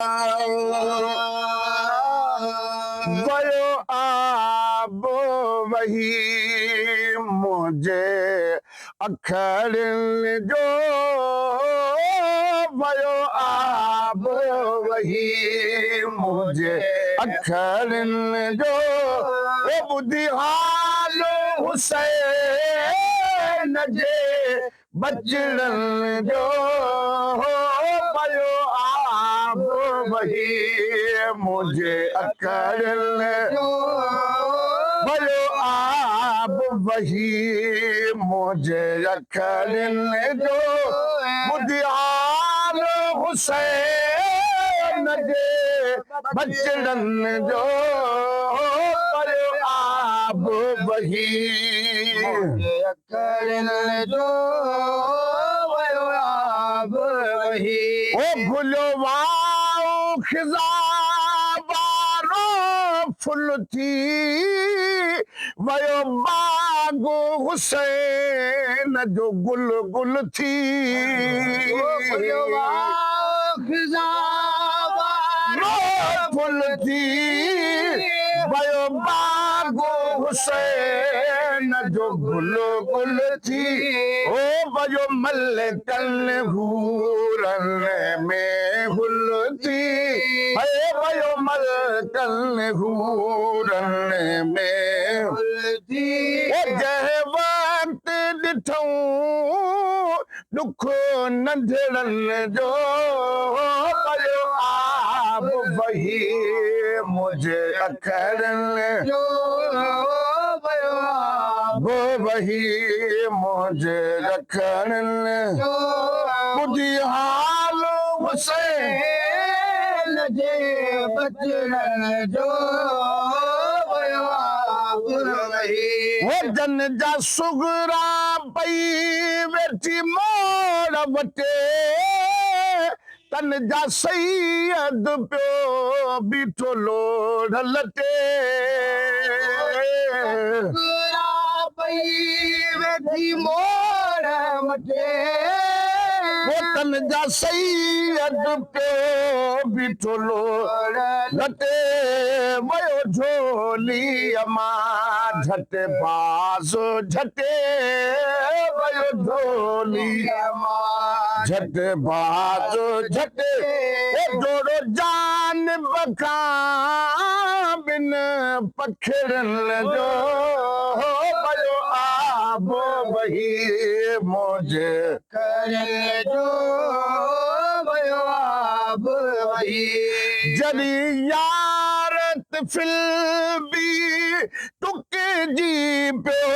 ويو آب وهي منهنجي اکڙين جو، ويو آب وهي منهنجي اکڙين جو، او ٻڌي حال حسين جي بچڙن جو، ويو آب وهي منهنجي اکڙين جو، ويو آب وهي منهنجي اکڙين جو، ٻڌي حال حسين جي بچڙن جو، ويو آب وهي منهنجي اکڙين جو، ويو آب وهي. او گهليو واء خزان وارو ڦل ٿي ويو باغ حسين جو گل گل ٿي. او گهليو واء خزان وارو ڦل ٿي ويو باغ حسين جو گل گل ٿي. او ويو ملڪن حورن ۾ هل ٿي، هي ويو ملڪن حورن ۾ هل ٿي. او جنهن وقت ڏٺئون ڏک ننڍڙن جو، ويو آب وهي منهنجي اکڙين جو، ويو آب وهي منهنجي اکڙين جو، ٻڌي حال حسين جي بچڙن جو، ويو آب وهي. هو جن جا صغرا پئي ويٺي موڙ وٽي، تن جا سيد پيو بيٺو لوڙهه لٽي. صغرا پئي ويٺي موڙ وٽي، هو تن جا سيد پيو بيٺو لوڙهه لٽي. ويو جهوليء مان جهٽ باز جهٽي، ويو جهوليء مان جهٽ باز جهٽي. او جوڙو جانب کان ٻن پکڙن جو، ويو آب وهي منهنجي اکڙين جو، ويو آب وهي. جڏهن يار طفل به ٽڪجي پيو،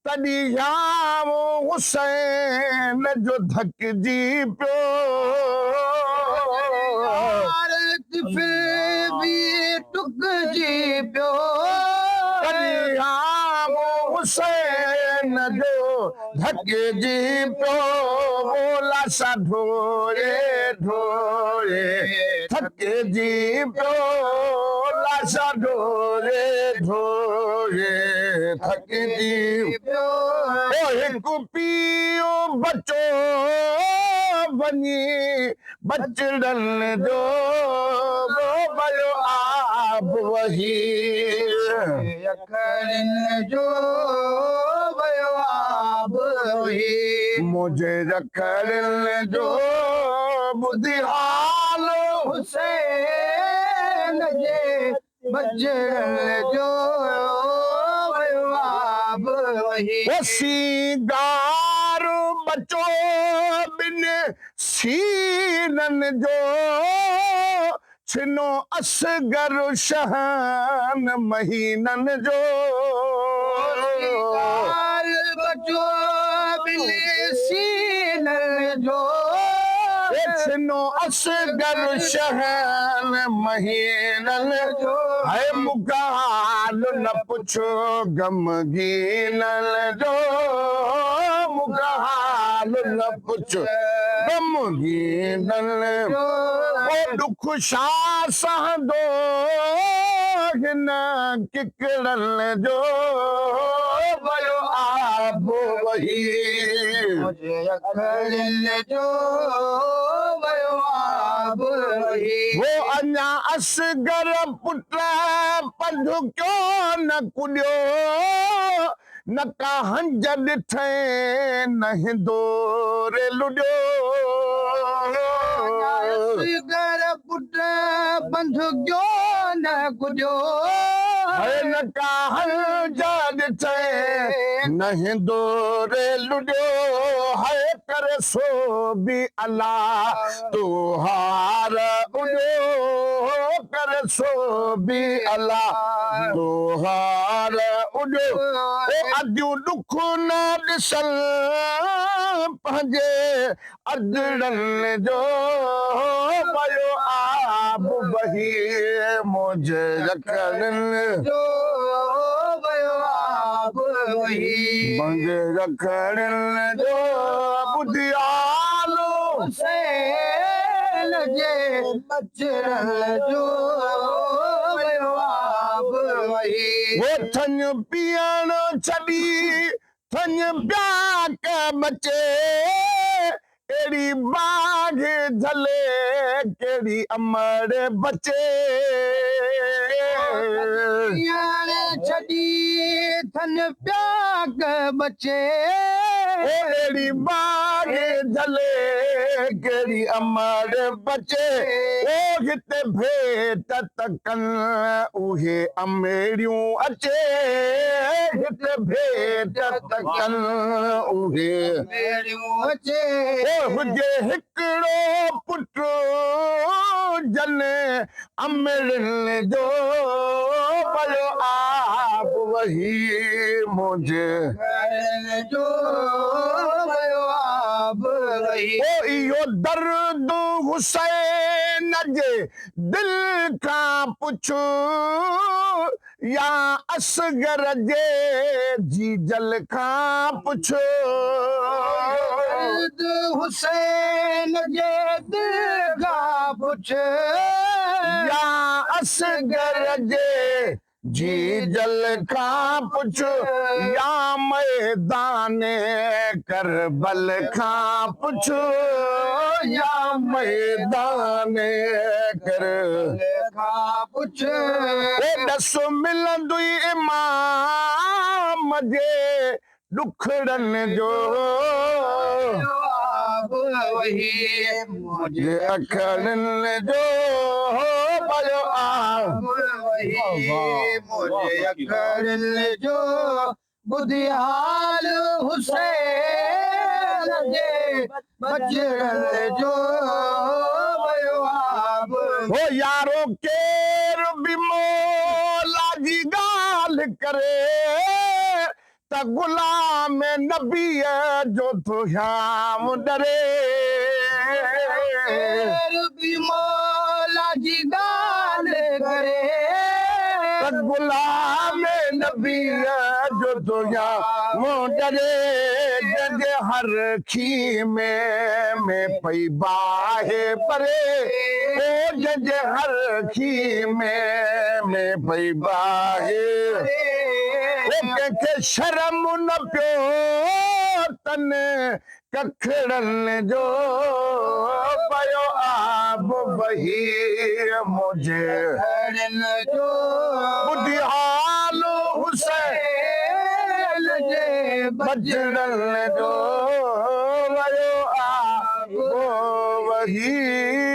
تڏهن هيانء حسين جو ڌڪجي پيو. جڏهن يار طفل به ٽڪجي پيو، تڏهن هيانء حسين جو ڌڪجي پيو. لاشا ڍوئي ڍوئي ٿڪجي پيو، لاشا ڍوئي ڍوئي ٿڪجي پيو. او هڪ پيء بچو وڃي بچڙن جو، ويو آب وهي اکڙين جو، ويو آب وهي. منهنجي اکڙين جو، ٻڌي حال حسين جي بچڙن جو، ويو آب وهي. او سينگار بچو ٻن سينن جو، ڇنو اصغر شهن مهينن جو. سينگار بچو ٻن سينن جو، ڇنو اصغر شهن مهينن جو. هي مون کان حال نه پڇو غمگينن جو، مون کان حال نه پڇ غمگينن جو. او ڏک ڇا سهندو هن ڪڪڙن جو، ويو آب وهي منهنجي اکڙين جو، ويو آب آب وهي. هو اڃا اصغر پٽ پنڌ ڪيو نه ڪڏيو، نه ڪا هنج ڏٺئين نه هندوري لڏيو. اڃا اصغر پٽ پنڌ ڪيو نه ڪڏيو، نه ڪا هنج ڏٺئين نه هندوري لڏيو. هاء ڪري سو به الله تو هار اڏيو، ڪري سو به الله تو هار اڏيو. او اديون ڏک نه ڏسن پنهنجي ادڙن جو، ويو آب وهي منهنجي رکڻن جو، ويو آب وهي منهنجي رکڻن جو. ٻڌي حال حسين جي ٻچڙن جو، ويو آب وهي. هو ٿڃ پيئڻ ڇڏي ٿڃ پياڪ بچي، اهڙي باغ جهلي ڪهڙي امڙ بچي. پيئڻ ڇڏي ٿڃ پياڪ بچي، اهڙي باغ جهلي ڪهڙي امڙ بچي. او هتي ڀيٽ تڪن اهي اميڙيون اچي، هتي ڀيٽ تڪن اهي اميڙيون اچي. او هجي هڪڙو پٽ جن امڙن جو، ويو آب وهي منهنجي جو، ويو آب وهي. او اهو درد حسين جي دل کان پڇ يا اصغر جي جيجل کان پڇ. درد حسين جي دل کان پڇ يا اصغر جي جيجل کان پڇ، يا ميدان ڪربل کان پڇ، يا ميدان ڪر کان پڇ. او ڏس ملندو ئي امام جي ڏکڙن جو، آب وهي جي اکڙن جو، ويو آب وهي منهنجي اکڙن جو. ٻڌي حال حسين جي ٻچڙن جو، ويو آب. هو يارو ڪير به مولا جي ڳالهه ڪري ته غلام نبيء جو ٿو هيانءُ ڏري. ڪير به مولا جي ڳالهه ڪري ته غلام نبيء جو ٿو هيانءُ ڏري، جنهن جي هر خيمي ۾ پئي باهه ٻري، او جنهن جي هر خيمي ۾ پئي باهه، او ڪنهن کي شرم نه پيو تن ڪکڙن جو، ويو آب وهي منهنجي اکڙن جو. ٻڌي حال حسين جي ٻچڙن جو، ويو آب وهي.